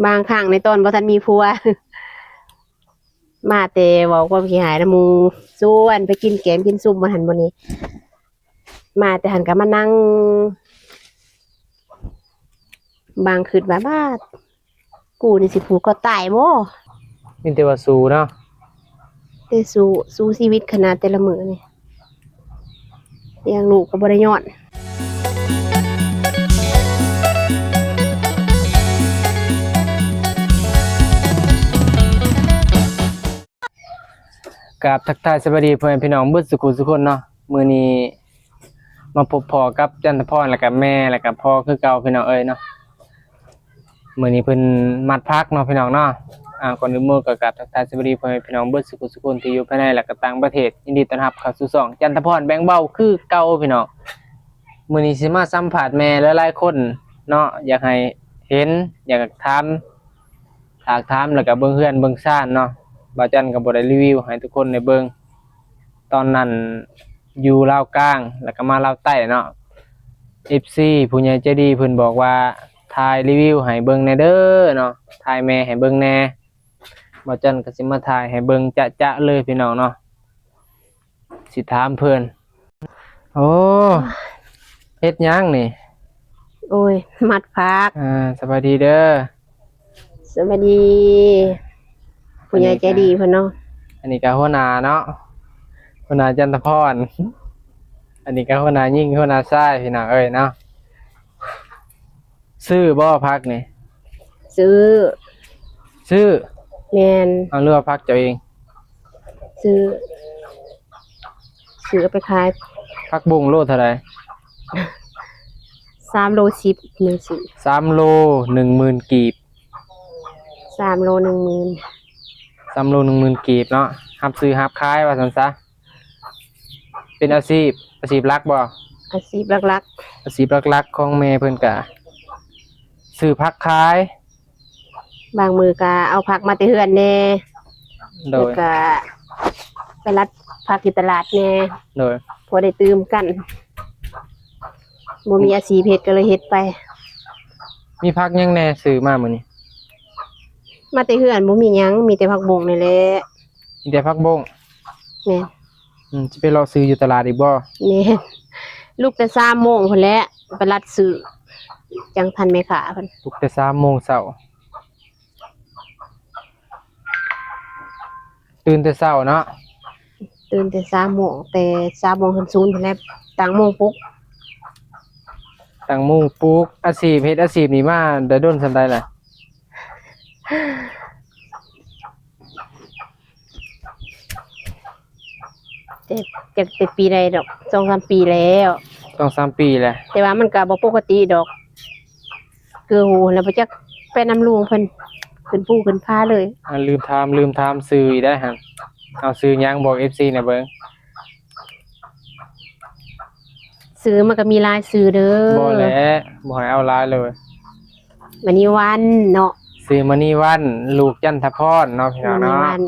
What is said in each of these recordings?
ບາງຄັ້ງໃນຕອນບໍ່ທັນມີຜົວ ມາແຕ່ເວົ້າຄວາມຂີ້ຮ້າຍນຳໝູ່ ຊວນໄປກິນແກມກິນຊຸມບ່ອນຫັ້ນບ່ອນນີ້ ມາແຕ່ຫັ້ນກໍມານັ່ງ ບາງຄິດວ່າ ບາດ ກູນີ້ຊິຜູກຄໍຕາຍບໍ່? ມີແຕ່ວ່າສູ້ເນາະ ແຕ່ສູ້ ສູ້ຊີວິດຂະໜາດແຕ່ລະມື້ນີ້ ລ້ຽງລູກກໍບໍ່ໄດ້ຍ້ອນ. ກາບທັກທາຍສະບາຍດີພໍ່ແມ່ພີ່ນ້ອງເບິດສຸຂູສຸຄົນເນາະ. ມື້ນີ້ມາພົບພໍ້ກັບຈັນທະພອນ ແລ້ວກະແມ່ ແລ້ວກະພໍ່ຄືເກົ່າພີ່ນ້ອງເອີຍເນາະ. ມື້ນີ້ເພິ່ນມັດຜັກເນາະພີ່ນ້ອງເນາະ. ອາ ກ່ອນອື່ນໝົດກໍກາບທັກທາຍສະບາຍດີພໍ່ແມ່ພີ່ນ້ອງເບິດສຸຂູສຸຄົນທີ່ຢູ່ພາຍໃນ ແລ້ວກະຕ່າງປະເທດ. ຍິນດີຕ້ອນຮັບເຂົ້າສູ່ຊ່ອງຈັນທະພອນແບ່ງເບົາຄືເກົ່າພີ່ນ້ອງ. ມື້ນີ້ຊິມາສຳພາດແມ່ຫຼາຍໆຄົນເນາະ ຢາກໃຫ້ເຫັນ ຢາກຖາມ ຖາກຖາມ ແລ້ວກະເບິ່ງເຮືອນເບິ່ງຊານເນາະ. ບ່າວຈັນກໍບໍ່ໄດ້ຣີວິວໃຫ້ທຸກຄົນໄດ້ເບິ່ງ ຕອນນັ້ນຢູ່ລາວກາງ ແລ້ວກໍມາລາວໃຕ້ເນາະ. ເອັຟຊີຜູ້ໃຫຍ່ໃຈດີເພິ່ນບອກວ່າ ຖ່າຍຣີວິວໃຫ້ເບິ່ງແດ່ເດີເນາະ ຖ່າຍແມ່ໃຫ້ເບິ່ງແດ່. ບ່າວຈັນກໍຊິມາຖ່າຍໃຫ້ເບິ່ງຈະໆເລີຍພີ່ນ້ອງເນາະ. ຊິຖາມເພິ່ນ. ໂອ້ ເຮັດຫຍັງນີ້? ໂອ້ຍ ມັດຜັກ. ອ່າ ສະບາຍດີເດີ. ສະບາຍດີ ຜູ້ໃຫຍ່ໃຈດີເພິ່ນເນາະ. ອັນນີ້ກໍຫົວໜ້າເນາະ ຫົວໜ້າຈັນທະພອນ. ອັນນີ້ກໍຫົວໜ້າຍິງ ຫົວໜ້າຊາຍ ພີ່ນ້ອງເອີຍເນາະ. ຊື້ບໍ່ຜັກນີ້? ຊື້. ຊື້? ແມ່ນ. ເອົາ ຫຼືວ່າຜັກເຈົ້າເອງ? ຊື້. ຊື້ເອົາໄປຂາຍ. ຜັກບຸ້ງໂລເທົ່າໃດ? ສາມໂລສິບ ໜຶ່ງສິບ. ສາມໂລໜຶ່ງໝື່ນກີບ. ສາມໂລໜຶ່ງໝື່ນ. ສາມໂລໜຶ່ງໝື່ນກີບເນາະ. ຮັບຊື້ຮັບຂາຍວ່າຊັ້ນຊະ. ເປັນອາຊີບ ອາຊີບຫຼັກບໍ່? ອາຊີບຫຼັກໆ. ອາຊີບຫຼັກໆຂອງແມ່ເພິ່ນກະຊື້ຜັກຂາຍ. ບາງມື້ກະເອົາຜັກມາແຕ່ເຮືອນແດ່. ໂດຍ. ແລ້ວກະໄປລັດຜັກຢູ່ຕະຫຼາດແດ່. ໂດຍ. ພໍໄດ້ຕື່ມກັນ. ບໍ່ມີອາຊີບເຮັດກໍເລີຍເຮັດໄປ. ມີຜັກຫຍັງແດ່ຊື້ມາມື້ນີ້? ມາແຕ່ເຮືອນບໍ່ມີຫຍັງ ມີແຕ່ຜັກບົ້ງນີ້ແຫຼະ. ມີແຕ່ຜັກບົ້ງ? ແມ່ນ. ອືມ ຊິໄປເລາະຊື້ຢູ່ຕະຫຼາດອີກບໍ່? ແມ່ນ. ລຸກແຕ່ສາມໂມງພຸ້ນແຫຼະ ໄປລັດຊື້ ຈັ່ງທັນແມ່ຄ້າເພິ່ນ. ລຸກແຕ່ສາມໂມງເຊົ້າ. ຕື່ນແຕ່ເຊົ້າເນາະ. ຕື່ນແຕ່ສາມໂມງ ແຕ່ສາມໂມງເຖິງສູນພຸ້ນແຫຼະ ຕັ້ງໂມງປຸກ. ຕັ້ງໂມງປຸກ. ອາຊີບ ເຮັດອາຊີບນີ້ມາໄດ້ດົນສ່ຳໃດລະ? ແຕ່ ຈັກແຕ່ປີໃດດອກ ສອງສາມປີແລ້ວ. ສອງສາມປີແລ້ວ. ແຕ່ວ່າມັນກະບໍ່ປົກກະຕິດອກ. ຄືຮູ້ແລ້ວ ບໍ່ຈັກໄປນຳຫຼວງເພິ່ນ ຂຶ້ນພູຂຶ້ນຜາເລີຍ. ອ່າ ລືມຖາມ ລືມຖາມຊື່ອີກໄດ໋ຫັ້ນ. ເອົາ ຊື່ຫຍັງ ບອກເອັຟຊີແດ່ເບິ່ງ. ຊື່ມັນກໍມີຫຼາຍຊື່ເດີ. ບໍ່ແຫຼະ ບໍ່ໃຫ້ເອົາຫຼາຍເລີຍ. ມະນີວັນເນາະ. ຊື່ມະນີວັນ ລູກຈັນທະພອນເນາະ ພີ່ນ້ອງເນາະ. ມະນີວັນ.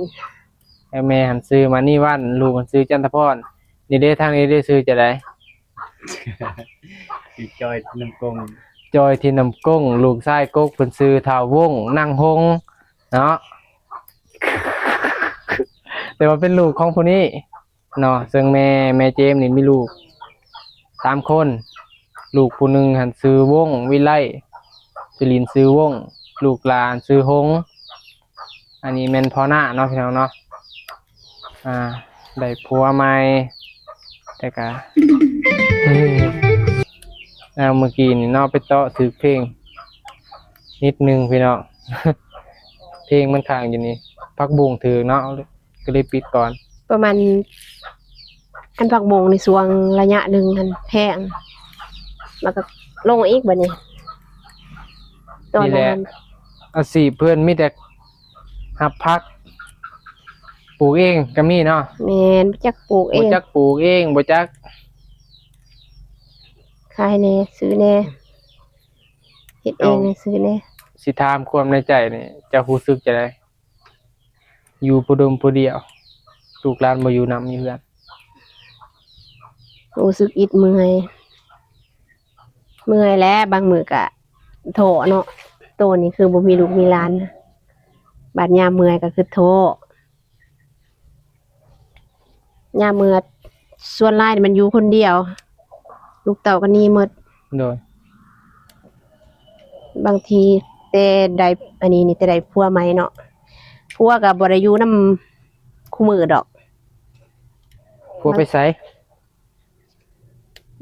ແມ່ຫັ້ນຊື່ມະນີວັນ ລູກຫັ້ນຊື່ຈັນທະພອນ. ນີ້ເດ້ ທາງນີ້ເດ້ ຊື່ຈັ່ງໃດ? ຊື່ຈອຍ ທີນຳກົງ. ຈອຍ ທີນຳກົງ. ລູກຊາຍກົກເພິ່ນຊື່ທ້າວວົງ ນາງຫົງເນາະ. ແຕ່ວ່າເປັນລູກຂອງຜູ້ນີ້ເນາະ. ເຊິ່ງແມ່ ແມ່ເຈມນີ້ມີລູກສາມຄົນ. ລູກຜູ້ໜຶ່ງຫັ້ນຊື່ວົງ ວິໄລ ຊື່ຫຼິ້ນຊື່ວົງ. ລູກຫຼານຊື່ຫົງ. ອັນນີ້ແມ່ນພໍ່ນ້າເນາະ ພີ່ນ້ອງເນາະ. ອ່າ ໄດ້ຜົວໃໝ່ ແຕ່ກະ ເອົາ ເມື່ອກີ້ນີ້ເນາະ ໄປເຕາະຖືກເພງນິດໜຶ່ງ ພີ່ນ້ອງ. ເພງມັນຄ້າງຢູ່ນີ້ ຜັກບຸ້ງຖືກເນາະ ກໍເລີຍປິດກ່ອນ. ປະມານ ອັນຜັກບົ້ງໃນຊ່ວງໄລຍະໜຶ່ງຫັ້ນແພງ ແລ້ວກໍລົງອີກບັດນີ້. ຕອນນັ້ນ ອາຊີບເພິ່ນມີແຕ່ຮັບຜັກ ປູກເອງກໍມີເນາະ. ແມ່ນ ບໍ່ຈັກປູກເອງ ບໍ່ຈັກປູກເອງ ບໍ່ຈັກຂາຍແດ່ ຊື້ແດ່ ເຮັດເອງແດ່ ຊື້ແດ່. ຊິຖາມຄວາມໃນໃຈນີ້ ເຈົ້າຮູ້ສຶກຈັ່ງໃດ? ຢູ່ຜູ້ດົມຜູ້ດຽວ ລູກຫຼານບໍ່ຢູ່ນຳຢູ່ເຮືອນ. ຮູ້ສຶກອິດເມື່ອຍ ເມື່ອຍແຫຼະ ບາງມື້ກະທໍ້ເນາະ. ໂຕນີ້ຄືບໍ່ມີລູກມີຫຼານ ບາດຍາມເມື່ອຍກໍຄືໂທ ຍາມເມື່ອຍສ່ວນຫຼາຍມັນຢູ່ຄົນດຽວ ລູກເຕົ້າກໍໜີໝົດ ໂດຍ ບາງທີແຕ່ໄດ້ ອັນນີ້ນີ້ ແຕ່ໄດ້ຜົວໃໝ່ເນາະ ຜົວກໍບໍ່ໄດ້ຢູ່ນຳຄູ່ມື້ດອກ ຜົວໄປໃສ?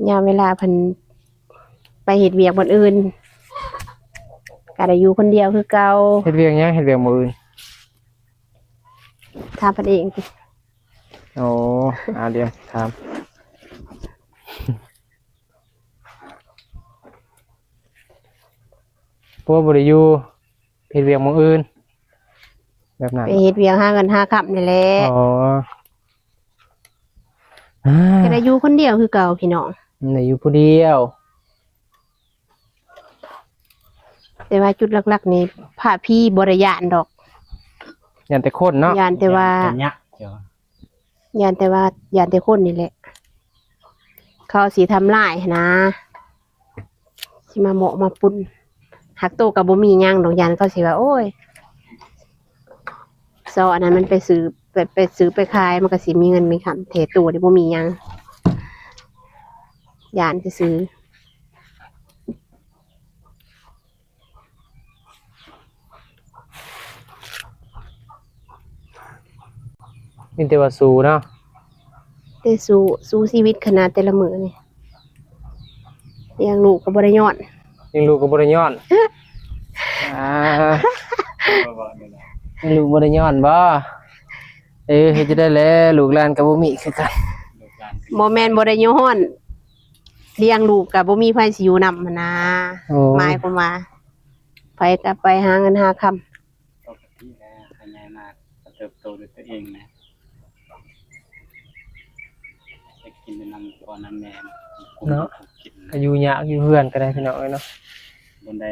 ຍາມເວລາເພິ່ນໄປເຮັດວຽກບ່ອນອື່ນ ກໍໄດ້ຢູ່ຄົນດຽວຄືເກົ່າ. ເຮັດວຽກຫຍັງ? ເຮັດວຽກໝ່ອງອື່ນ? ຖາມເພິ່ນເອງຕິ. ໂອ້ ອາ ດຽວຖາມ ຜົວບໍ່ໄດ້ຢູ່ ເຮັດວຽກໝ່ອງອື່ນ ແບບນັ້ນ ໄປເຮັດວຽກຫາເງິນຫາຄຳນີ້ແຫຼະ. ອໍ ກໍໄດ້ຢູ່ຄົນດຽວຄືເກົ່າພີ່ນ້ອງ ໄດ້ຢູ່ຜູ້ດຽວ. ແຕ່ວ່າຈຸດຫຼັກໆນີ້ ພະຜີບໍ່ໄດ້ຢ້ານດອກ ຢ້ານແຕ່ຄົນເນາະ ຢ້ານແຕ່ວ່າ ຢ້ານແຕ່ວ່າ ຢ້ານແຕ່ຄົນນີ້ແຫຼະ ເຂົາຊິທຳລາຍຫັ້ນນາ ຊິມາເມາະມາປຸ້ນ ຫາກໂຕກໍບໍ່ມີຫຍັງດອກ ຢ້ານເຂົາຊິວ່າ ໂອ້ຍ ຊໍອັນນັ້ນມັນໄປຊື້ ໄປ ໄປຊື້ໄປຂາຍ ມັນກໍຊິມີເງິນມີຄຳ ແທ້ໂຕນີ້ບໍ່ມີຫຍັງ ຢ້ານຊື່ໆ. ມີແຕ່ວ່າສູ້ເນາະ ແຕ່ສູ້ ສູ້ຊີວິດຂະໜາດແຕ່ລະມື້ນີ້ ລ້ຽງລູກກໍບໍ່ໄດ້ຍ້ອນ ລ້ຽງລູກກໍບໍ່ໄດ້ຍ້ອນ ອ່າ ລ້ຽງລູກບໍ່ໄດ້ຍ້ອນບໍ? ເອີ ເຮັດຈັ່ງໃດແຫຼະ ລູກຫຼານກໍບໍ່ມີຄືກັນ ບໍ່ແມ່ນບໍ່ໄດ້ຍ້ອນ ລ້ຽງລູກກໍບໍ່ມີໃຜຊິຢູ່ນຳຫັ້ນນາ ໂອ້ ໝາຍຄວາມວ່າ ໃຜກໍໄປຫາເງິນຫາຄຳ ປົກກະຕິແລ້ວ ໃຫ້ໃຫຍ່ມາກໍເຕີບໂຕດ້ວຍຕົວເອງແຫຼະ ໄດ້ກິນນຳພໍ່ນຳແມ່ ເນາະ ກໍຢູ່ຍາກຢູ່ເຮືອນກໍໄດ້ພີ່ນ້ອງເອີຍເນາະ ບ່ອນໃດ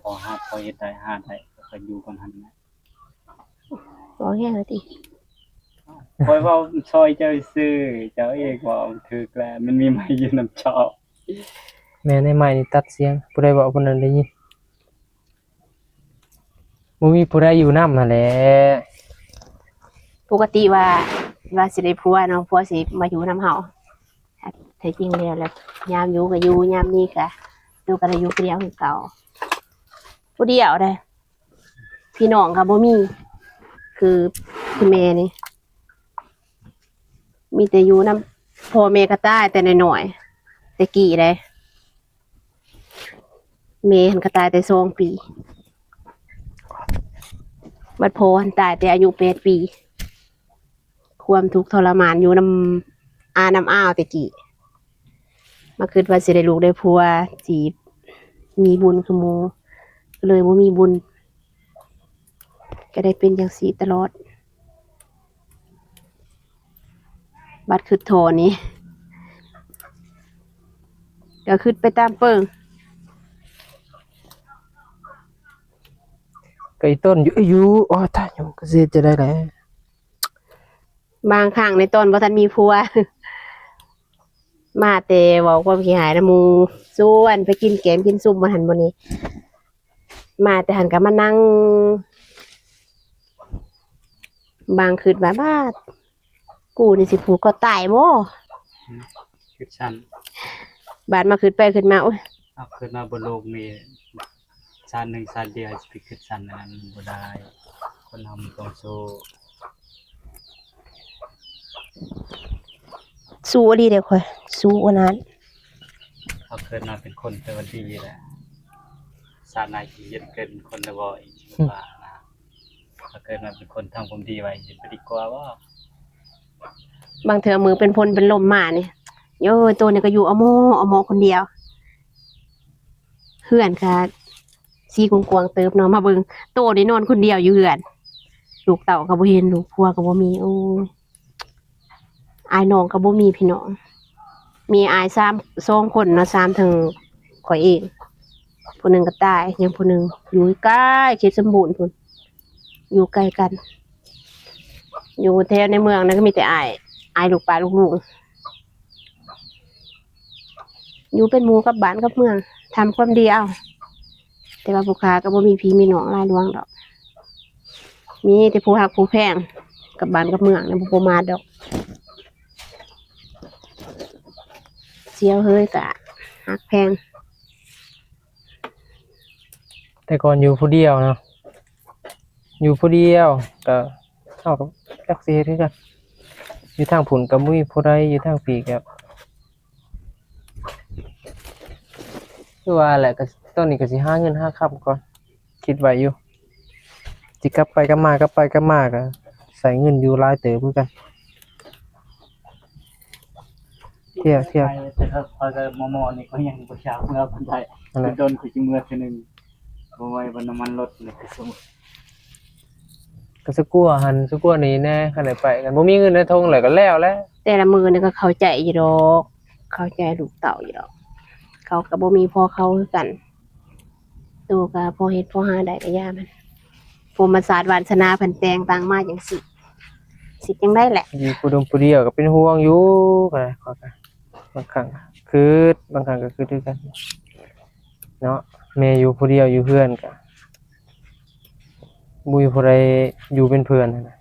ພໍຫາ ພໍເຮັດໄດ້ຫາໄດ້ ກໍໄປຢູ່ບ່ອນຫັ້ນແຫຼະ. ເວົ້າແຮງແລ້ວຕິ ຂ້ອຍເວົ້າຊ່ອຍເຈົ້າຊື່ ເຈົ້າເອງເວົ້າຖືກແລ້ວ ມັນມີໄມຢູ່ນຳເຈົ້າ ແມ່ນ ໄອ້ໄມນີ້ຕັດສຽງ ຜູ້ໃດເວົ້າຜູ້ນັ້ນໄດ້ຍິນ. ບໍ່ມີຜູ້ໃດຢູ່ນຳຫັ້ນແຫຼະ ປົກກະຕິວ່າ ວ່າຊິໄດ້ຜົວເນາະ ຜົວຊິມາຢູ່ນຳເຮົາ ແທ້ຈິງແລ້ວລະ ຍາມຢູ່ກໍຢູ່ ຍາມນີ້ກໍ ໂຕກໍໄດ້ຢູ່ຜູ້ດຽວຄືເກົ່າ ຜູ້ດຽວເດ້ ພີ່ນ້ອງກໍບໍ່ມີ ຄື ຄືແມ່ນີ້ ມີແຕ່ຢູ່ນຳ ພໍ່ແມ່ກໍຕາຍແຕ່ນ້ອຍໆ ແຕ່ກີ້ເດ້ ແມ່ຫັ້ນກໍຕາຍແຕ່ສອງປີ ບັດພໍ່ຫັ້ນຕາຍແຕ່ອາຍຸແປດປີ ຄວາມທຸກທໍລະມານຢູ່ນຳອານຳອາວແຕ່ກີ້ ມາຄິດວ່າຊິໄດ້ລູກໄດ້ຜົວ ຊິມີບຸນຄືໝູ່ ກໍເລີຍບໍ່ມີບຸນ ກໍໄດ້ເປັນຈັ່ງຊີ້ຕະຫຼອດ. ບັດຄຶດທໍນີ້ ກໍຄຶດໄປຕາມເປີ້ງ ກໍອີຕົນຢູ່ ເອີຍ ຢູ່ ໂອ້ຍ ຕາຍ ຍັງກໍຊິເຮັດຈັ່ງໃດແຫຼະ. ບາງຄັ້ງໃນຕອນບໍ່ທັນມີຜົວ ມາແຕ່ເວົ້າຄວາມຂີ້ຮ້າຍນຳໝູ່ ຊວນໄປກິນແກມກິນຊຸມບ່ອນຫັ້ນບ່ອນນີ້ ມາແຕ່ຫັ້ນກໍມານັ່ງ ບາງຄິດວ່າ ບາດ ກູນີ້ຊິຜູກຄໍຕາຍບໍ່? ຄິດຊັ້ນ ບາດມາຄິດໄປຄິດມາ ໂອ້ຍ ເຮົາເກີດມາບົນໂລກນີ້ ຊາດໜຶ່ງຊາດດຽວ ຊິໄປຄິດສັ້ນອັນນັ້ນບໍ່ໄດ້ ຄົນເຮົາມັນຕ້ອງສູ້ ສູ້ອີ່ຫຼີເດ້ຂ້ອຍ ສູ້ອັນນັ້ນ ເຮົາເກີດມາເປັນຄົນແຕ່ວ່າດີແຫຼະ ຊາດໜ້າຊິເຮັດເປັນຄົນແລ້ວບໍ່ອີກ ວ່ານະ ເຮົາເກີດມາເປັນຄົນທຳຄວາມດີໄວ້ ຊິໄປດີກວ່າບໍ່? ບາງເທື່ອມືເປັນຝົນເປັນລົມມານີ້ ໂອ້ຍ ໂຕນີ້ກໍຢູ່ອະໝໍ ອະໝໍຄົນດຽວ ເຮືອນກະຊິກວ້າງໆເຕີບເນາະ ມາເບິ່ງໂຕນີ້ນອນຄົນດຽວຢູ່ເຮືອນ ລູກເຕົ້າກໍບໍ່ເຫັນ ລູກຜົວກໍບໍ່ມີ ໂອ້ຍ ອ້າຍນ້ອງກໍບໍ່ມີພີ່ນ້ອງ ມີອ້າຍສາມ ສອງຄົນເນາະ ສາມ ທັງຂ້ອຍເອງ ຜູ້ໜຶ່ງກໍຕາຍ ຍັງຜູ້ໜຶ່ງຢູ່ໄກເຂດສົມບູນພຸ້ນ ຢູ່ໄກກັນ ຢູ່ແຖວໃນເມືອງນັ້ນກໍມີແຕ່ອ້າຍ ອ້າຍລູກປ້າລູກລຸງ ຢູ່ເປັນໝູ່ກັບບ້ານກັບເມືອງ ທຳຄວາມດີເອົາ ແຕ່ວ່າຜູ້ຂ້າກໍບໍ່ມີພີ່ມີນ້ອງຫຼາຍຫຼວງດອກ ມີແຕ່ຜູ້ຮັກຜູ້ແພງ ກັບບ້ານກັບເມືອງນະ ບໍ່ປະໝາດດອກ. ສ່ຽວເຮີຍກະຮັກແພງ. ແຕ່ກ່ອນຢູ່ຜູ້ດຽວເນາະ ຢູ່ຜູ້ດຽວ ກໍເຮົາກໍຈັກຊິເຮັດຄືກັນ. ຢູ່ທາງພຸ້ນກໍບໍ່ມີຜູ້ໃດ ຢູ່ທາງພີ້ກໍ ຄືວ່າແຫຼະ ກໍຕອນນີ້ກໍຊິຫາເງິນຫາຄຳກ່ອນ ຄິດໄວ້ຢູ່ ຊິກັບໄປກັບມາ ກັບໄປກັບມາກໍໃຊ້ເງິນຢູ່ຫຼາຍເຕີບຄືກັນ. ທ່ຽວ ທ່ຽວ ໄປແຕ່ຂ້ອຍກໍມໍ່ໆນີ້ ຂ້ອຍຍັງບໍ່ຢາກເມືອປານໃດ. ອັນນັ້ນ ດົນຂ້ອຍຊິເມືອເທື່ອໜຶ່ງ ບໍ່ໄຫວ ບໍ່ນ້ຳມັນລົດນີ້ ຄືສົມມຸດ ກໍສະກົວຫັ້ນສະກົວນີ້ແດ່ ຄັນໄດ້ໄປກັນ ບໍ່ມີເງິນໃນຖົງແລ້ວກໍແລ້ວແຫຼະ. ແຕ່ລະມື້ນີ້ກໍເຂົ້າໃຈຢູ່ດອກ ເຂົ້າໃຈລູກເຕົ້າຢູ່ດອກ ເຂົາກໍບໍ່ມີພໍເຂົາຄືກັນ. ໂຕກໍພໍເຮັດພໍຫາໄດ້ກໍຢ່າມັນ ພົມມະສາດວາດສະໜາເພິ່ນແຕ່ງຕັ້ງມາຈັ່ງຊີ້ ຊິຈັ່ງໃດແຫຼະ. ຢູ່ຜູ້ດົມຜູ້ດຽວກໍເປັນຫ່ວງຢູ່ ກໍຂ້ອຍກໍບາງຄັ້ງຄຶດ ບາງຄັ້ງກໍຄຶດຄືກັນເນາະ. ແມ່ຢູ່ຜູ້ດຽວຢູ່ເຮືອນກໍບໍ່ມີຜູ້ໃດຢູ່ເປັນເພື່ອນຫັ້ນນະ.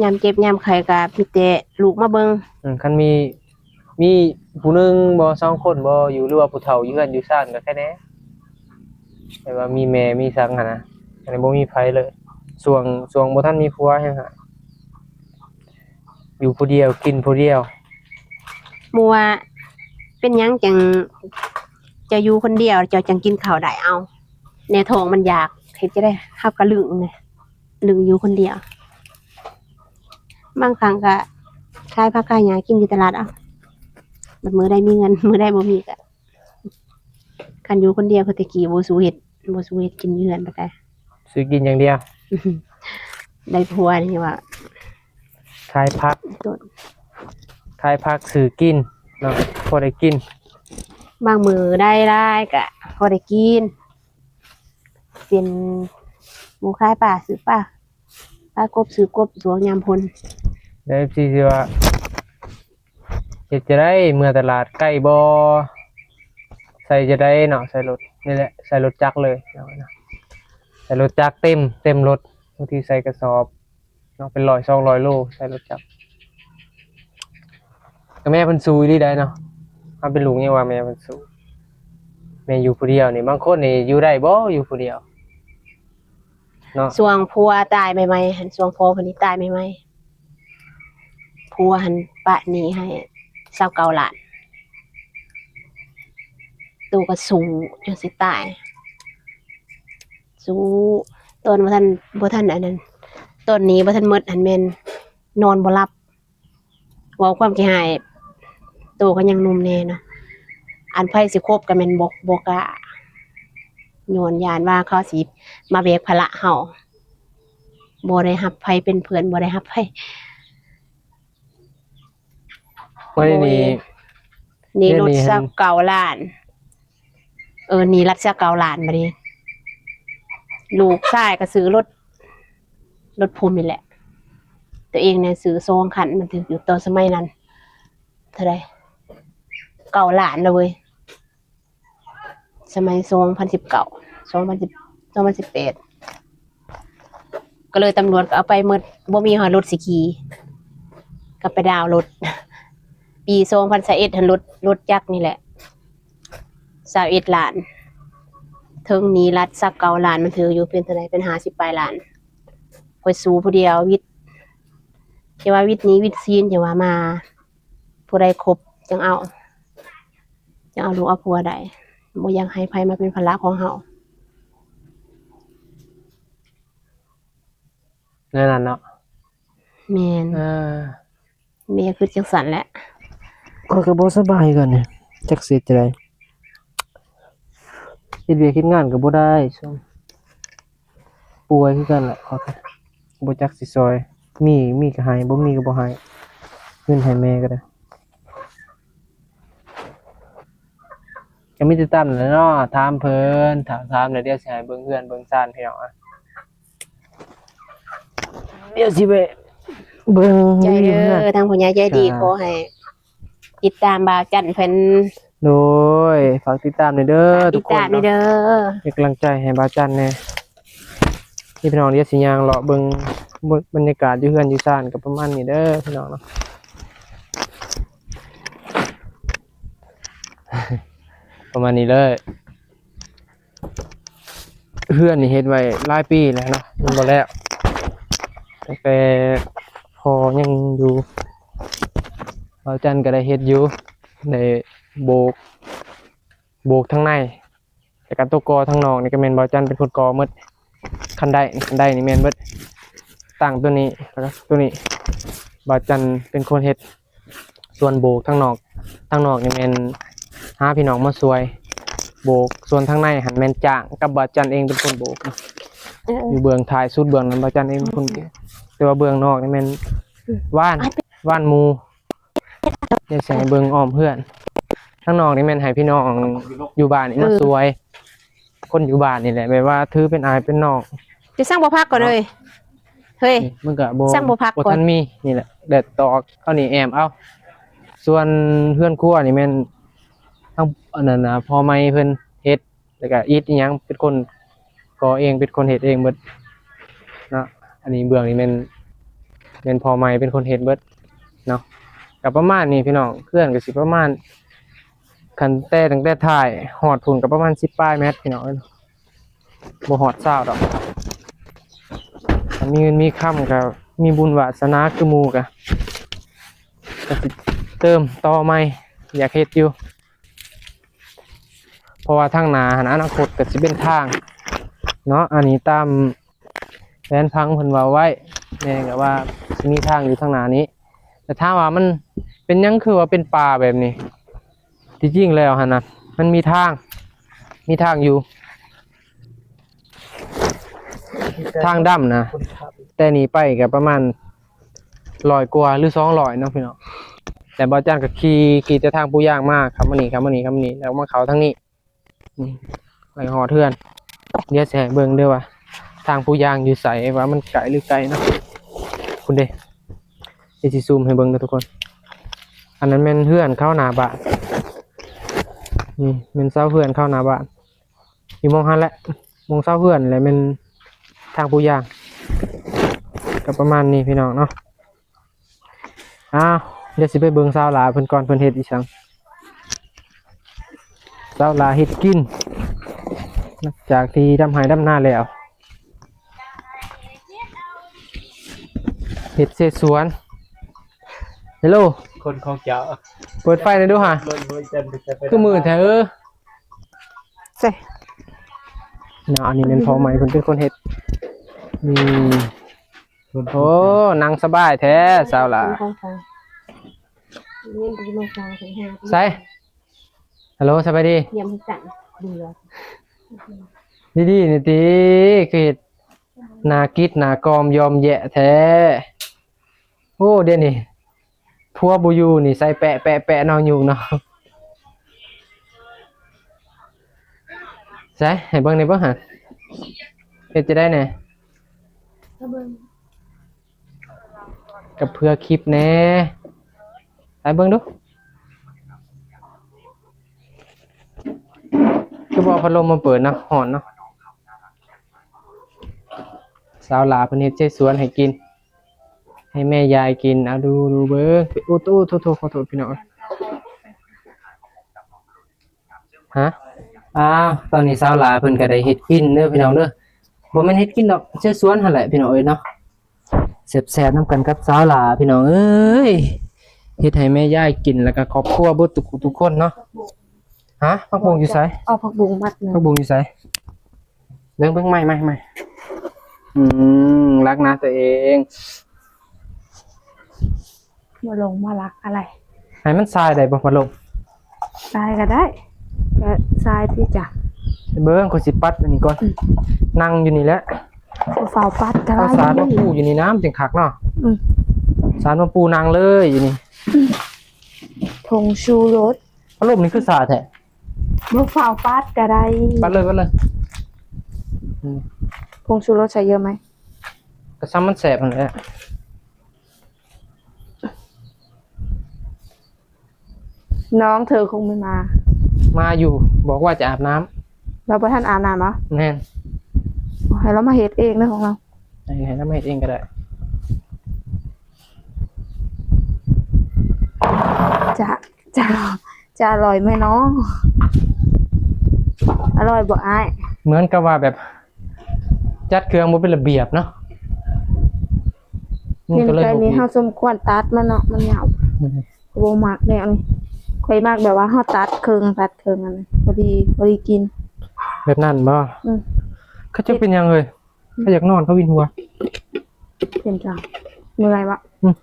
ຍາມເຈັບຍາມໄຂ້ກໍມີແຕ່ລູກມາເບິ່ງ. ອືມ ຄັນມີ ມີຜູ້ໜຶ່ງບໍ່ ສອງຄົນບໍ່ຢູ່ ຫຼືວ່າຜູ້ເຖົ້າຢູ່ເຮືອນຢູ່ຊານກໍແຄ່ແດ່ ແຕ່ວ່າມີແມ່ມີສັງຫັ້ນນະ. ອັນນີ້ບໍ່ມີໃຜເລີຍ ຊ່ວງ ຊ່ວງບໍ່ທັນມີຜົວຫຍັງຫະ ຢູ່ຜູ້ດຽວ ກິນຜູ້ດຽວ. ໝູ່ວ່າ ເປັນຫຍັງຈັ່ງເຈົ້າຢູ່ຄົນດຽວ ເຈົ້າຈັ່ງກິນເຂົ້າໄດ້? ເອົ້າ ແນວທ້ອງມັນຢາກ ເຮັດຈັ່ງໃດ? ເຮົາກໍລຶ້ງແຫຼະ ລຶ້ງຢູ່ຄົນດຽວ. ບາງຄັ້ງກໍຂາຍຜັກຂາຍຫຍ້າກິນຢູ່ຕະຫຼາດເອົາ ບັດມື້ໃດມີເງິນ ມື້ໃດບໍ່ມີກໍ ຄັນຢູ່ຄົນດຽວຄືແຕ່ກີ້ ບໍ່ສູ້ເຮັດ ບໍ່ສູ້ເຮັດກິນຢູ່ເຮືອນປານໃດ ຊື້ກິນຢ່າງດຽວ. ໄດ້ຜົວນີ້ວ່າ ຂາຍຜັກ ຂາຍຜັກຊື້ກິນເນາະ ພໍໄດ້ກິນ. ບາງມື້ໄດ້ຫຼາຍກະພໍໄດ້ກິນ ເປັນໝູ່ຂາຍປາ ຊື້ປາ ຂາຍກົບ ຊື້ກົບ ຊ່ວງຍາມຝົນ. ແລ້ວເອັຟຊີຊິວ່າ ເຮັດຈັ່ງໃດ ເມືອຕະຫຼາດໄກບໍ່? ໃຊ້ຈັ່ງໃດເນາະ? ໃຊ້ລົດນີ້ແຫຼະ ໃຊ້ລົດຈັກເລີຍເນາະ ໃຊ້ລົດຈັກເຕັມ ເຕັມລົດ ບາງທີໃສ່ກະສອບເນາະ ເປັນຮ້ອຍສອງຮ້ອຍໂລ ໃຊ້ລົດຈັກ. ກໍແມ່ເພິ່ນສູ້ອີ່ຫຼີໄດ໋ເນາະ ເຮົາເປັນລູກຍັງວ່າແມ່ເພິ່ນສູ້. ແມ່ຢູ່ຜູ້ດຽວນີ້ ບາງຄົນນີ້ຢູ່ໄດ້ບໍ່ ຢູ່ຜູ້ດຽວເນາະ. ຊ່ວງຜົວຕາຍໃໝ່ໆຫັ້ນ ຊ່ວງພໍ່ເພິ່ນນີ້ຕາຍໃໝ່ໆ ຜົວຫັ້ນປະໜີ້ໃຫ້ຊາວເກົ້າລ້ານ ໂຕກໍສູ້ຈົນຊິຕາຍ ສູ້ ຕອນບໍ່ທັນ ບໍ່ທັນອັນນັ້ນ ຕອນໜີ້ບໍ່ທັນໝົດຫັ້ນແມ່ນນອນບໍ່ຫຼັບ ເວົ້າຄວາມຂີ້ຮ້າຍ ໂຕກໍຍັງໜຸ່ມແດ່ເນາະ ອັນໃຜຊິຄົບກໍແມ່ນບໍ່ ບໍ່ກ້າ ຍ້ອນຢ້ານວ່າເຂົາຊິມາແບກພາລະເຮົາ ບໍ່ໄດ້ຮັບໃຜເປັນເພື່ອນ ບໍ່ໄດ້ຮັບໃຜ. ໂອ້ຍ ໂອ້ຍ ນີ້ ນີ້ລົດຊາວເກົ້າລ້ານ ເອີ ໜີ້ລັດຊາວເກົ້າລ້ານ ບາດນີ້ລູກຊາຍກໍຊື້ລົດ ລົດພູມນີ້ແຫຼະ ຕົວເອງນະຊື້ສອງຄັນ ມັນຖືກຢູ່ ຕອນສະໄໝນັ້ນເທົ່າໃດ ເກົ້າລ້ານລະເວີຍ ສະໄໝສອງພັນສິບເກົ້າ ສອງພັນສິບ ສອງພັນສິບແປດ ກໍເລີຍຕຳຫຼວດກໍເອົາໄປໝົດ ບໍ່ມີຮອດລົດຊິຂີ່ ກໍໄປດາວລົດ ປີສອງພັນຊາວເອັດຫັ້ນ ລົດ ລົດຈັກນີ້ແຫຼະ ຊາວເອັດລ້ານ ເທິງໜີ້ລັດຊາວເກົ້າລ້ານ ມັນຖືກຢູ່ເປັນເທົ່າໃດ ເປັນຫ້າສິບປາຍລ້ານ. ຂ້ອຍສູ້ຜູ້ດຽວ ວິດ ຈະວ່າວິດໜີ້ວິດສິນ ຈະວ່າມາ ຜູ້ໃດຄົບຈັ່ງເອົາ ຈັ່ງເອົາລູກເອົາຜົວໄດ້ ບໍ່ຢາກໃຫ້ໃຜມາເປັນພາລະຂອງເຮົາ ແນວນັ້ນເນາະ. ແມ່ນ ເອີ ແມ່ຄິດຈັ່ງຊັ້ນແຫຼະ ຂ້ອຍກໍບໍ່ສະບາຍຄືກັນ ຈັກຊິເຮັດຈັ່ງໃດ ເຮັດວຽກເຮັດງານກໍບໍ່ໄດ້ ຊ່ວງ ປ່ວຍຄືກັນແຫຼະ ຂ້ອຍກໍບໍ່ຈັກຊິຊ່ອຍ ມີ ມີກໍໃຫ້ ບໍ່ມີກໍບໍ່ໃຫ້ ເງິນໃຫ້ແມ່ກໍໄດ້ ກໍມີແຕ່ຕາມນັ້ນແຫຼະເນາະ ຖາມເພິ່ນ ຖາມ ຖາມແລ້ວ ດຽວຊິໃຫ້ເບິ່ງເຮືອນເບິ່ງຊານ ພີ່ນ້ອງ ດຽວຊິໄປເບິ່ງ ໃຈເດີ ທາງຜູ້ໃຫຍ່ໃຈດີ ຂໍໃຫ້ຕິດຕາມບ່າວຈັນເພິ່ນ ໂດຍ ຝາກຕິດຕາມແດ່ເດີທຸກຄົນເນາະ ເປັນກຳລັງໃຈໃຫ້ບ່າວຈັນແດ່. ນີ້ພີ່ນ້ອງ ດຽວຊິຍ່າງເລາະເບິ່ງ ບັນຍາກາດຢູ່ເຮືອນຢູ່ຊານກໍປະມານນີ້ເດີພີ່ນ້ອງເນາະ ປະມານນີ້ເລີຍ. ເຮືອນນີ້ເຮັດໄວ້ຫຼາຍປີແລ້ວເນາະ ມັນບໍ່ແລ້ວ ຕັ້ງແຕ່ພໍ່ຍັງຢູ່ ບ່າວຈັນກໍໄດ້ເຮັດຢູ່ ໄດ້ໂບກ ໂບກທາງໃນ ແລ້ວກໍຕົວກໍ່ທາງນອກນີ້ກໍແມ່ນບ່າວຈັນເປັນຄົນກໍ່ໝົດ. ຄັນໄດ ຄັນໄດນີ້ແມ່ນເບິດ ຕັ້ງຕົວນີ້ ແລ້ວກໍຕົວນີ້ ບ່າວຈັນເປັນຄົນເຮັດ. ສ່ວນໂບກທາງນອກ ທາງນອກນີ້ແມ່ນຫາພີ່ນ້ອງມາຊ່ວຍໂບກ ສ່ວນທາງໃນຫັ້ນແມ່ນຈ້າງກັບບ່າວຈັນເອງເປັນຄົນໂບກເນາະ. ເອີ ຢູ່ເບື້ອງທ້າຍສຸດເບື້ອງນັ້ນບ່າວຈັນເອງເປັນຄົນໂບກ ແຕ່ວ່າເບື້ອງນອກນີ້ແມ່ນ ອືມ ຫວ່ານ ຫວ່ານໝູ່. ດຽວຊິໃຫ້ເບິ່ງອ້ອມເຮືອນ ທາງນອກນີ້ແມ່ນໃຫ້ພີ່ນ້ອງຢູ່ບ້ານນີ້ມາ ເອີ ຊ່ວຍ ຄົນຢູ່ບ້ານນີ້ແຫຼະ ແບບວ່າຖືເປັນອ້າຍເປັນນ້ອງ. ຈະສັ່ງບໍ່ພັກກ່ອນເອີຍ ເຮີ້ຍ ນີ້ມັນກະບໍ່ ສັ່ງບໍ່ພັກ ບໍ່ທັນມີ ນີ້ແຫຼະ ແດດຕອກ ເອົານີ້ແອ້ມເອົາ. ສ່ວນເຮືອນຄົວນີ້ແມ່ນທາງ ອັນນັ້ນນະ ພໍ່ໃໝ່ເພິ່ນເຮັດ ແລ້ວກະອິດອີ່ຫຍັງເປັນຄົນກໍ່ເອງ ເປັນຄົນເຮັດເອງເບິດເນາະ. ອັນນີ້ເບື້ອງນີ້ແມ່ນ ແມ່ນພໍ່ໃໝ່ເປັນຄົນເຮັດເບິດເນາະ. ກະປະມານນີ້ພີ່ນ້ອງ ເຮືອນກະຊິປະມານ ຄັນແຕ່ ຕັ້ງແຕ່ທ້າຍຮອດພຸ້ນກໍປະມານສິບປາຍແມັດພີ່ນ້ອງເອີຍ ບໍ່ຮອດຊາວດອກ. ຖ້າມີເງິນມີຄຳກໍມີບຸນວາສະໜາຄືໝູ່ ກໍ ກໍຊິເຕີມຕໍ່ໃໝ່ ຢາກເຮັດຢູ່ ເພາະວ່າທາງໜ້າຫັ້ນ ອະນາຄົດກໍຊິເປັນທາງເນາະ. ອັນນີ້ຕາມ ແຜນຜັງເພິ່ນເວົ້າໄວ້ແມ່ນກໍວ່າຊິມີທາງຢູ່ທາງໜ້ານີ້. ແຕ່ຖາມວ່າມັນເປັນຫຍັງຄືວ່າເປັນປ່າແບບນີ້? ທີ່ຈິງແລ້ວຫັ້ນນະ ມັນມີທາງ ມີທາງຢູ່ ທາງດຳນະ ແຕ່ນີ້ໄປກໍປະມານຮ້ອຍກວ່າ ຫຼື ສອງຮ້ອຍເນາະພີ່ນ້ອງ. ແຕ່ບ່າວຈັນກໍຂີ່ ຂີ່ແຕ່ທາງປູຢາງມາ ເຂົ້າມານີ້ ເຂົ້າມານີ້ ເຂົ້າມານີ້ ແລ້ວມາເຂົ້າທາງນີ້. ນີ້ ໃກ້ຮອດເຮືອນ ດຽວຊິໃຫ້ເບິ່ງເດີວ່າທາງພູຢາງຢູ່ໃສ ວ່າມັນໃກ້ຫຼືໄກເນາະ. ພຸ້ນເດ້ ດຽວຊິຊູມໃຫ້ເບິ່ງເດີທຸກຄົນ. ອັນນັ້ນແມ່ນເຮືອນເຂົາໜ້າບ້ານ ນີ້ແມ່ນເສົາເຮືອນເຂົາໜ້າບ້ານ ຢູ່ໝ່ອງຫັ້ນແຫຼະ ໝ່ອງເສົາເຮືອນແຫຼະ ແມ່ນທາງພູຢາງ. ກໍປະມານນີ້ພີ່ນ້ອງເນາະ. ອ້າວ ດຽວຊິໄປເບິ່ງສາວຫຼ້າເພິ່ນກ່ອນ ເພິ່ນເຮັດອີ່ຫຍັງ. ສາວຫຼ້າເຮັດກິນ ຫຼັງຈາກທີ່ດຳໄຮ່ດຳນາແລ້ວ ເຮັດເສສວນ. ເຮລໂລ ຄົນຂອງເຈົ້າ ເປີດໄຟໜ່ອຍດູຫາ. ຄືມືດແທ້ເອີ. ເນາະ ອັນນີ້ແມ່ນພໍ່ໃໝ່ເພິ່ນເປັນຄົນເຮັດ. ນີ້ ໂອ້ ນັ່ງສະບາຍແທ້ສາວຫຼ້າ. ໃສ ຮັລໂຫຼ ສະບາຍດີ. ດີໆ ນີ້ຕິ ຄືເຮັດໜ້າກິດໜ້າກອມຢອມແຢະແທ້. ໂອ້ ດຽວນີ້ຜົວບໍ່ຢູ່ນີ້ໃສ່ແປະໆໆເນາະ ຫຍຸ້ງເນາະ. ໃສ ໃຫ້ເບິ່ງແດ່ເບິ່ງຫາ ເຮັດຈັ່ງໃດແດ່ ກັບເພື່ອຄລິບແດ່. ໃຫ້ເບິ່ງດູ ຄືບໍ່ເອົາພັດລົມມາເປີດນະ ຮ້ອນເນາະ. ສາວຫຼ້າເພິ່ນເຮັດເສສວນໃຫ້ກິນ ໃຫ້ແມ່ຍາຍກິນ. ເອົາ ດູ ດູເບິ່ງ. ໂອ້ ໂອ້ ໂທດ ໂທດ ຂໍໂທດພີ່ນ້ອງ. ຮະ ອ້າວ ຕອນນີ້ສາວຫຼ້າເພິ່ນກໍໄດ້ເຮັດກິນເດີພີ່ນ້ອງເດີ. ບໍ່ແມ່ນເຮັດກິນດອກ ເສສວນຫັ້ນແຫຼະພີ່ນ້ອງເອີຍເນາະ. ແຊບໆນຳກັນກັບສາວຫຼ້າພີ່ນ້ອງເອີຍ. ເຮັດໃຫ້ແມ່ຍາຍກິນ ແລ້ວກໍຄອບຄົວເບິດທຸກຜູ້ທຸກຄົນເນາະ. ຮະ ຜັກບຸ້ງຢູ່ໃສ? ເອົາຜັກບຸ້ງມັດໜຶ່ງ. ຜັກບຸ້ງຢູ່ໃສ? ເບິ່ງ ເບິ່ງ ໄມ້ ໄມ້ ໄມ້. ອືມ ລັກນະຕົວເອງ. ບໍ່ລົງມາລັກອະໄລ. ໃຫ້ມັນຊາຍໄດ້ບໍ່ ພັດລົມ? ຊາຍກໍໄດ້ ກໍຊາຍຕິຈະ. ເບິ່ງ ຂ້ອຍຊິປັດອັນນີ້ກ່ອນ. ອືມ ນັ່ງຢູ່ນີ້ແຫຼະ. ບໍ່ຟ້າວປັດກໍໄດ້. ເອົາສານມາປູຢູ່ນີ້ນຳຈຶ່ງຄັກເນາະ. ອືມ ສານມາປູນັ່ງເລີຍຢູ່ນີ້. ອືມ ຜົງຊູລົດ. ພັດລົມນີ້ຄືຊາແທ້. ບໍ່ຟ້າວປັດກໍໄດ້. ປັດເລີຍ ປັດເລີຍ. ອືມ ຜົງຊູລົດໃສ່ເຍອະໄໝ? ກໍຊ່ຳມັນແຊບຫັ້ນແຫຼະ. ນ້ອງເທີຄົງໄມ່ມາ. ມາຢູ່ ບອກວ່າຈະອາບນ້ຳ. ລາວບໍ່ທັນອາບນ້ຳຫວາ? ແມ່ນ. ໃຫ້ລາວມາເຮັດເອງເດີຂອງລາວ. ໃຫ້ ໃຫ້ລາວມາເຮັດເອງກໍໄດ້. ຈະ ຈະ ຈະອະລ່ອຍໄໝນໍ? ອະລ່ອຍບໍ່ອ້າຍ? ເໝືອນກັບວ່າແບບຈັດເຄື່ອງບໍ່ເປັນລະບຽບເນາະ. ມັນກໍເລີຍ ເປັນໄປນີ້ ບໍ່ ເຮົາສົມຄວນຕັດມັນເນາະ ມັນຍາວ. ອືມ. ຂ້ອຍບໍ່ມັກແນວນີ້ ຂ້ອຍມັກແບບວ່າເຮົາຕັດເຄິ່ງ ຕັດເຄິ່ງ ອັນນີ້ ພໍດີ ພໍດີກິນ. ແບບນັ້ນບໍ່? ອືມ. ເຂົາເຈົ້າເປັນຫຍັງເອີຍ? ເຂົາຢາກນອນ ເຂົາວິນຫົວ. ເປັນຈັ່ງ ເມື່ອຍບໍ່? ອືມ.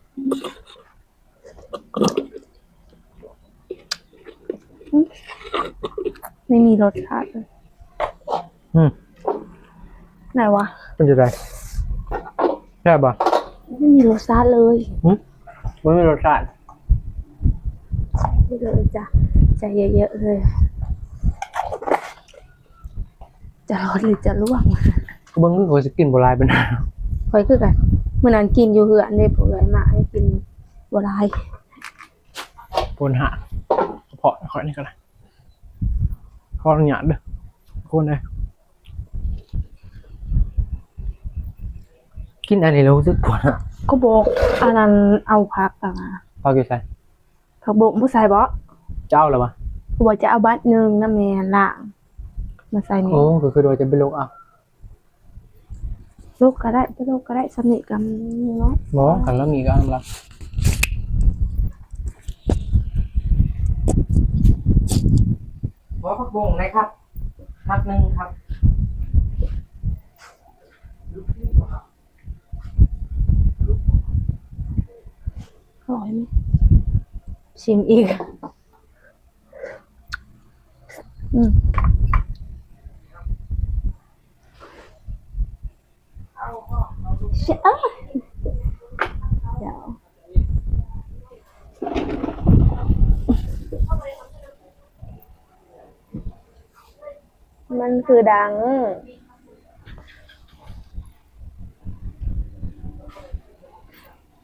ອືມ ໄມ່ມີລົດຊາດເລີຍ. ອືມ. ໄດ້ຫວາ? ເປັນຈັ່ງໃດ? ແຊບບໍ່? ໄມ່ມີລົດຊາດເລີຍ. ຫື? ບໍ່ມີລົດຊາດ. ເລີຍຈ້ະ ໃຈເຢັນໆເລີຍ. ຈະລອດຫຼືຈະລ່ວງ? ເບິ່ງຄືຂ້ອຍຊິກິນບໍ່ຫຼາຍປານໃດ. ຂ້ອຍຄືກັນ ມື້ນັ້ນກິນຢູ່ເຮືອນເດ້ ພວກເອື້ອຍມາໃຫ້ກິນບໍ່ຫຼາຍ. ໂພດຫາ ກະເພາະຂ້ອຍນີ້ກໍໄດ້. ຂໍອະນຸຍາດເດີທຸກຄົນເອີຍ. ກິນອັນນີ້ແລ້ວຮູ້ສຶກປວດຫາ. ກໍບອກອັນນັ້ນເອົາຜັກຫັ້ນນະ. ຜັກຢູ່ໃສ? ຜັກບົງບໍ່ໃສ່ບໍ? ຈະເອົາແລ້ວຫວາ? ກໍບອກຈະເອົາບາດໜຶ່ງນຳແມ່ລ້າງມາໃສ່ນີ້. ໂອ້ ກໍຄືວ່າຈະໄປຫຼົກເອົາ. ຫຼົກກໍໄດ້ ບໍ່ຫຼົກກໍໄດ້ ສ່ຳນີ້ກໍມີເນາະ. ບໍ່ ຄັນລາວມີກໍເອົານຳລາວ. ຂໍຜັກບົງໜ້ອຍຄັບ ຜັກໜຶ່ງຄັບ. ອະລ່ອຍໄໝ? ຊິມອີກ. ອືມ. ເອີ ດຽວ ມັນຄືດັງ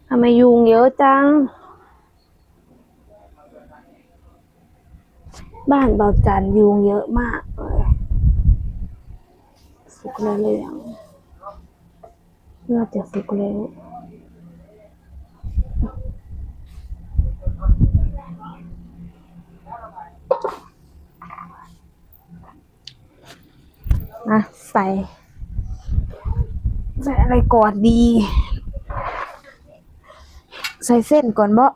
ທຳໄມຍຸງເຍີະຈັງ? ບ້ານເບົາຈັນຍຸງເຍີະມາກເລີຍ. ສຸກແລ້ວຫຼືຍັງ? ໜ້າຈະສຸກແລ້ວ. ມາໃສ່ ໃສ່ອະໄລກ່ອນດີ? ໃສ່ເສັ້ນກ່ອນບໍ? ດ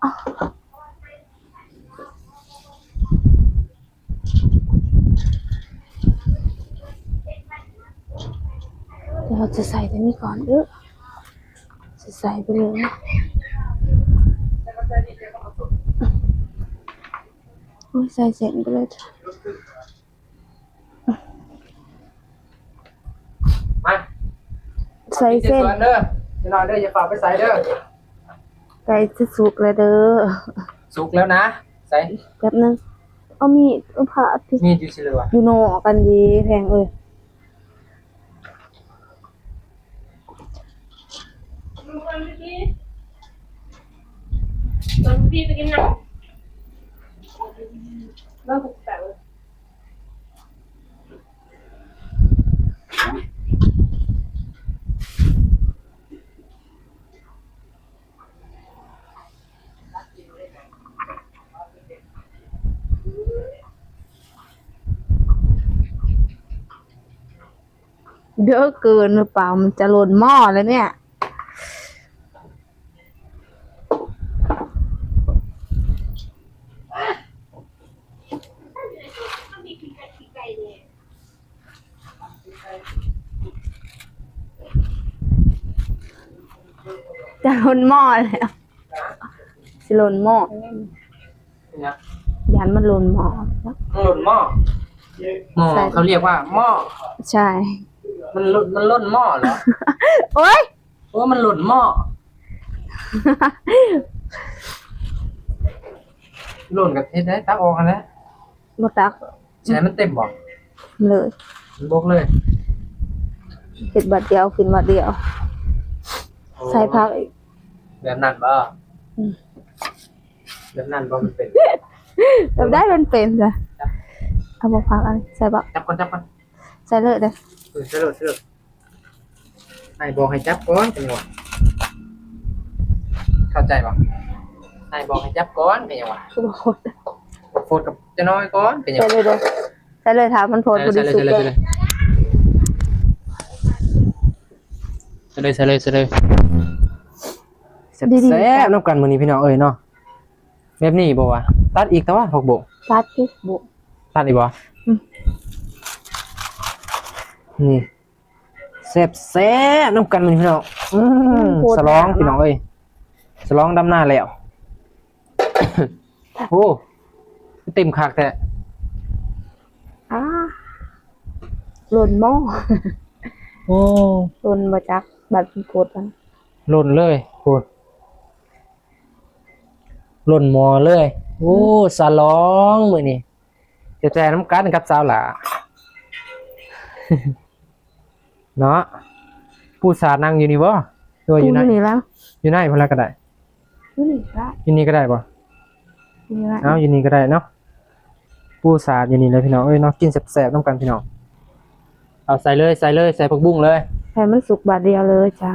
ຽວເຮົາຈະໃສ່ຕົວນີ້ກ່ອນເດີ້ ຈະໃສ່ໄປເລີຍ. ໂອ້ຍ ໃສ່ເສັ້ນໄປເລີຍ. ມາ ໃສ່ເສັ້ນ ເດີ ພີ່ນ້ອງເດີ ຢ່າຟ້າວໄປໃສເດີ. ໃກ້ຈະສຸກແລ້ວເດີ. ສຸກແລ້ວນະ. ໃສ່ ແປັບໜຶ່ງ ເອົາມີດ ເອົາຜ້າຕິ ມີດຢູ່ໃສລະວະ? ຢູ່ນອກກັນເດ ແພງເອີຍ. ເດີເກີນຫຼືເປົ່າ? ມັນຈະຫຼົ່ນໝໍ້ແລ້ວເນຍ. ຈະຫຼົ່ນໝໍ້ແລ້ວ ຊິຫຼົ່ນໝໍ້. ຫຍັງ? ຢ້ານມັນຫຼົ່ນໝໍ້. ມັນຫຼົ່ນໝໍ້? ໝໍ້ ໃຊ່ ເຂົາຮຽກວ່າໝໍ້. ໃຊ່. ມັນຫຼົ່ນ ມັນຫຼົ່ນໝໍ້ເຫຼື? ໂອ້ຍ ໂອ້ ມັນຫຼົ່ນໝໍ້. ຫຼົ່ນກໍເຮັດໄດ້ ຕັກອອກຫັ້ນແຫຼະ. ບໍ່ຕັກ. ຊິໃຫ້ມັນເຕັມບໍ່? ເລີຍ ມັນບົກເລີຍ. ເຮັດບາດດຽວ ຂຶ້ນບາດດຽວ. ໂອ້ ໃສ່ຜັກອີກ. ແບບນັ້ນບໍ່? ອືມ. ແບບນັ້ນບໍ່? ມັນເປັນ ແບບໃດມັນເປັນຊະ? ເອົາບໍ່ພັກອັນໃສ່ບໍ່? ຈັບກ່ອນ ຈັບກ່ອນ ໃສ່ເລີຍເດີ້. ເອີ ໃສ່ໂລດ ໃສ່ໂລດ. ອ້າຍບອກໃຫ້ຈັບກ່ອນ ເປັນຫຍັງວະ? ເຂົ້າໃຈບໍ່? ອ້າຍບອກໃຫ້ຈັບກ່ອນ ເປັນຫຍັງວະ? ຄືບໍ່ໂພດ ໂພດກັບຈະນ້ອຍກ່ອນ ເປັນຫຍັງ? ໃສ່ເລີຍເດີ້ ໃສ່ເລີຍ ຖ້າມັນໂພດ ເອີ ພໍດີສຸກເລີຍ. ໃສ່ເລີຍ ໃສ່ເລີຍ ໃສ່ເລີຍ. ແຊບໆ ນຳກັນມື້ນີ້ພີ່ນ້ອງເອີຍເນາະ. ແບບນີ້ບໍ່ວະ? ຕັດອີກຕະວະ ຜັກບົງ. ຕັດຕິ ຕັດອີກບໍ່? ອືມ ນີ້ ແຊບໆ ນຳກັນມື້ນີ້ພີ່ນ້ອງ. ອືມ ສະຫຼອງພີ່ນ້ອງເອີຍ ສະຫຼອງດຳນາແລ້ວ. ໂອ້ ເຕັມຄັກແທ້. ອາ ຫຼົ່ນໝໍ້. ໂອ້ ຫຼົ່ນບໍ່ຈັກ ບາດມັນກົດມັນຫຼົ່ນເລີຍ. ໂອ້ ຫຼົ່ນໝໍ້ເລີຍ. ໂອ້ ອືມ ສະຫຼອງມື້ນີ້ ແຈກນຳກັນກັບສາວຫຼ້າເນາະ. ປູສາດນັ່ງຢູ່ນີ້ບໍ່ ຫຼືວ່າຢູ່ໃນ? ຢູ່ນີ້ລະ ຢູ່ໃນພຸ້ນລະກໍໄດ້. ຢູ່ນີ້ລະ ຢູ່ນີ້ກໍໄດ້ບໍ່? ຢູ່ນີ້ລະ ເອົາ ຢູ່ນີ້ກໍໄດ້ເນາະ. ປູສາດຢູ່ນີ້ເລີຍພີ່ນ້ອງເອີຍເນາະ. ກິນແຊບໆ ນຳກັນພີ່ນ້ອງ. ເອົາ ໃສ່ເລີຍ ໃສ່ເລີຍ ໃສ່ຜັກບຸ້ງເລີຍ ໃຫ້ມັນສຸກບາດດຽວເລີຍຈ້າ.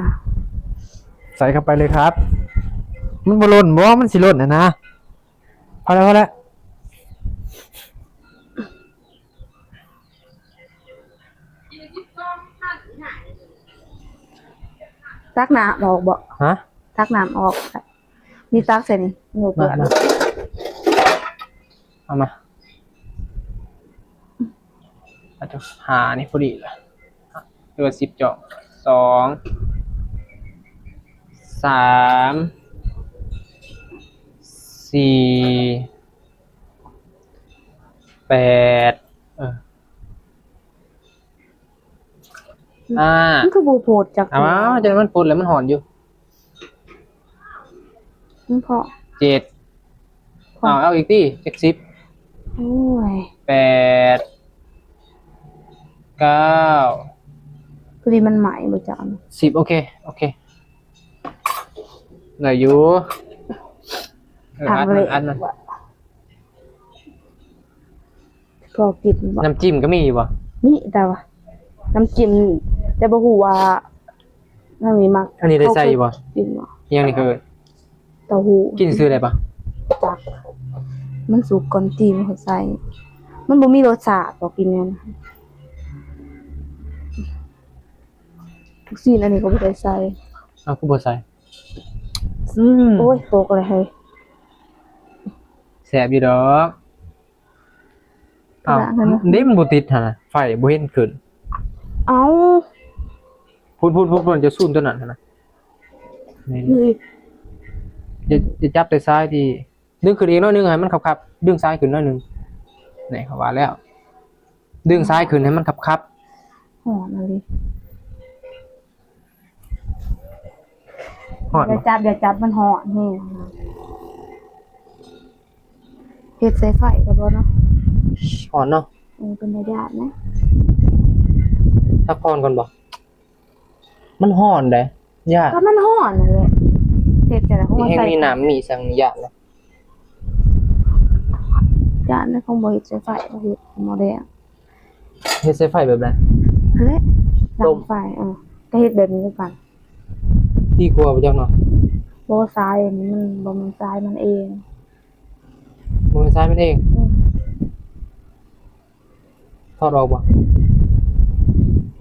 ໃສ່ເຂົ້າໄປເລີຍຄັບ. ມັນບໍ່ຫຼົ່ນບໍ່? ມັນຊິຫຼົ່ນຫັ້ນນະ. ພໍແລ້ວ ພໍແລ້ວ. ຕັກນ້ຳອອກບໍ່? ຮະ? ຕັກນ້ຳອອກ. ນີ້ ຕັກໃສ່ນີ້ ມາ ມາ ເອົາມາ ເອົາຈັກຫ້ານີ້ພໍດີລະ ຫຼືວ່າສິບຈອກ. ສອງ ສາມ ສີ່ ແປດ ເອີ ອ່າ ມັນຄືບໍ່ໂພດຈັກເທື່ອ? ເອົາ ເອົາ ຈັ່ງມັນໂພດແລ້ວ ມັນຮ້ອນຢູ່. ມັນພໍ ເຈັດ ພໍ ເອົາ ເອົາອີກຕິ ຈັກສິບ. ໂອ້ຍ ແປດ ເກົ້າ ພໍດີມັນໄໝ້ບໍ່ຈັກ ສິບ. ໂອເຄ ໂອເຄ ໄດ້ຢູ່. ເອີ ອັດມັນ ອັດມັນ. ພໍກິນບໍ່? ນ້ຳຈິ້ມກໍມີຢູ່ບໍ່? ມີ ແຕ່ວ່ານ້ຳຈິ້ມ ແຕ່ບໍ່ຮູ້ວ່າ ອັນນີ້ມັກ ອັນນີ້ໄດ້ໃສ່ຢູ່ບໍ່? ກິນບໍ່? ອີຫຍັງນີ້ເຂົາເອີ້ນ? ເຕົ້າຫູ້. ກິນຊື່ໄດ້ປະ? ຈັກ ມັນສຸກກ່ອນຕີມັນຄ່ອຍໃສ່. ມັນບໍ່ມີລົດຊາດບໍ່ ກິນແນວນັ້ນ. ລູກຊີ້ນອັນນີ້ກໍບໍ່ໄດ້ໃສ່. ເອົ້າ ຄືບໍ່ໃສ່? ອືມ ໂອ້ຍ ໂຕກະໄດ້ເຮີ້ຍ. ແຊບຢູ່ດອກ. ອ້າວ ເດ້ ມັນບໍ່ຕິດຫັ້ນນະ ໄຟບໍ່ເຫັນຂຶ້ນ. ເອົ້າ ພຸ້ນໆໆ ເຈົ້າຊູມຕົວນັ້ນຫັ້ນນະ. ນີ້ ນີ້ ຢ່າ ຢ່າຈັບແຕ່ຊາຍທີ່ ດຶງຂຶ້ນອີກໜ້ອຍໜຶ່ງ ໃຫ້ມັນຂັບໆ ດຶງຊາຍຂຶ້ນໜ້ອຍໜຶ່ງ. ນີ້ ເຂົາວ່າແລ້ວ ດຶງຊາຍຂຶ້ນໃຫ້ມັນຂັບໆ. ຮ້ອນອີ່ຫຼີ. ຮ້ອນບໍ່? ຢ່າຈັບ ຢ່າຈັບ ມັນຮ້ອນແຮງ. ເຮັດໃສ່ໄຟກໍບໍ່ເນາະ. ຮ້ອນເນາະ. ເອີ ເປັນຕາຢ້ານນະ. ພັກຜ່ອນກ່ອນບໍ່? ມັນຮ້ອນເດ້ ຢ້ານ. ກໍມັນຮ້ອນນັ້ນແຫຼະ. ເຮັດຈັ່ງໃດ? ເຮົາໃສ່ ມີນ້ຳມີຫຍັງ ຢ້ານນະ. ຢ້ານນະ ຄົງບໍ່ເຮັດໃສ່ໄຟ ເຮັດໝໍ້ແດງ. ເຮັດໃສ່ໄຟແບບໃດ? ຫັ້ນແຫຼະ ດັງໄຟ. ເອີ ກໍເຮັດແບບນີ້ຄືກັນ. ດີກວ່າບໍ່ຈັກເນາະ. ບໍ່ ຊາຍອັນນີ້ມັນບໍ່ແມ່ນຊາຍມັນເອງ. ບໍ່ແມ່ນຊາຍມັນເອງ? ອືມ. ຖອດອອກບໍ່?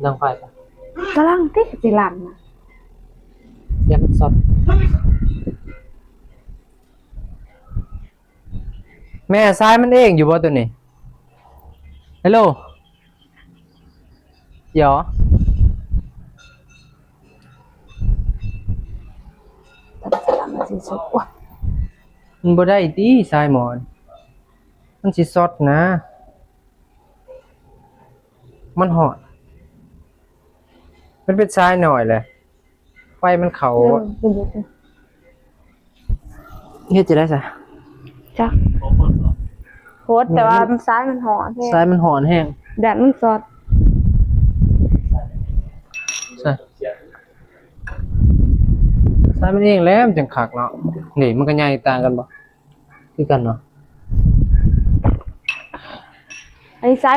ດັງໄຟປະ? ກຳລັງຕິ ຊິລັນນະ. ຢ້ານມັນຊັອດ. ແມ່ ຊາຍມັນເອງຢູ່ບໍ່ໂຕນີ້? ເຮລໂລ ຢໍ ມັນບໍ່ໄດ້ຕິ ຊາຍໝໍ ມັນຊິຊັອດນະ. ມັນຮ້ອນ ມັນເປັນຊາຍໜ້ອຍແຫຼະ. ໄຟມັນເຂົ້າ. ເອີ ເຮັດຈັ່ງໃດຊະ? ຈັກ ໂພດ ແຕ່ວ່າມັນ ຊາຍມັນຮ້ອນແຮງ. ຊາຍມັນຮ້ອນແຮງ. ຢ້ານມັນຊັອດ. ຊາຍ ຊາຍມັນເອງແຫຼະ ມັນຈັ່ງຄັກເນາະ. ນີ້ ມັນກໍໃຫຍ່ຕ່າງກັນບໍ່? ຄືກັນເນາະ. ອັນນີ້ໃຊ້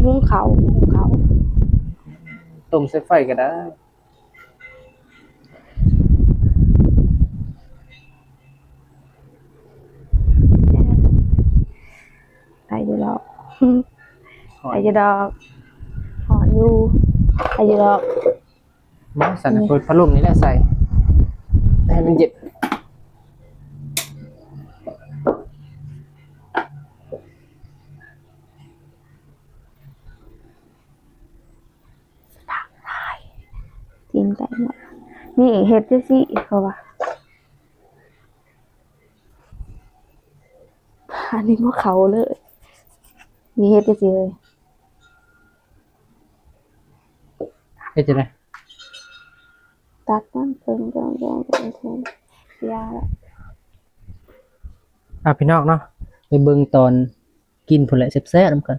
ຫຸງເຂົ້າ ຫຸງເຂົ້າ ຕົ້ມໃສ່ໄຟກໍໄດ້ ໄດ້ຢູ່ດອກ ໄດ້ຢູ່ດອກ ຮ້ອນຢູ່ ໄດ້ຢູ່ດອກ. ມາ ຊັ້ນ ເປີດພັດລົມນີ້ແຫຼະໃສ່ ໃຫ້ມັນເຢັນ. ຕີນໄກ່ເນາະ ນີ້ເຮັດຈັ່ງຊີ້ ເຂົາວ່າ ອັນນີ້ບໍ່ເຂົ້າເລີຍ ນີ້ເຮັດຈັ່ງຊີ້ເລີຍ ເຮັດຈັ່ງໃດ? ຕັດມັນເຄິ່ງ ເຄິ່ງ ເຄິ່ງ ເຄິ່ງ ເສຍລະ. ອ່າ ພີ່ນ້ອງເນາະ ໄປເບິ່ງຕອນກິນພຸ້ນແຫຼະ ແຊບໆນຳກັນ.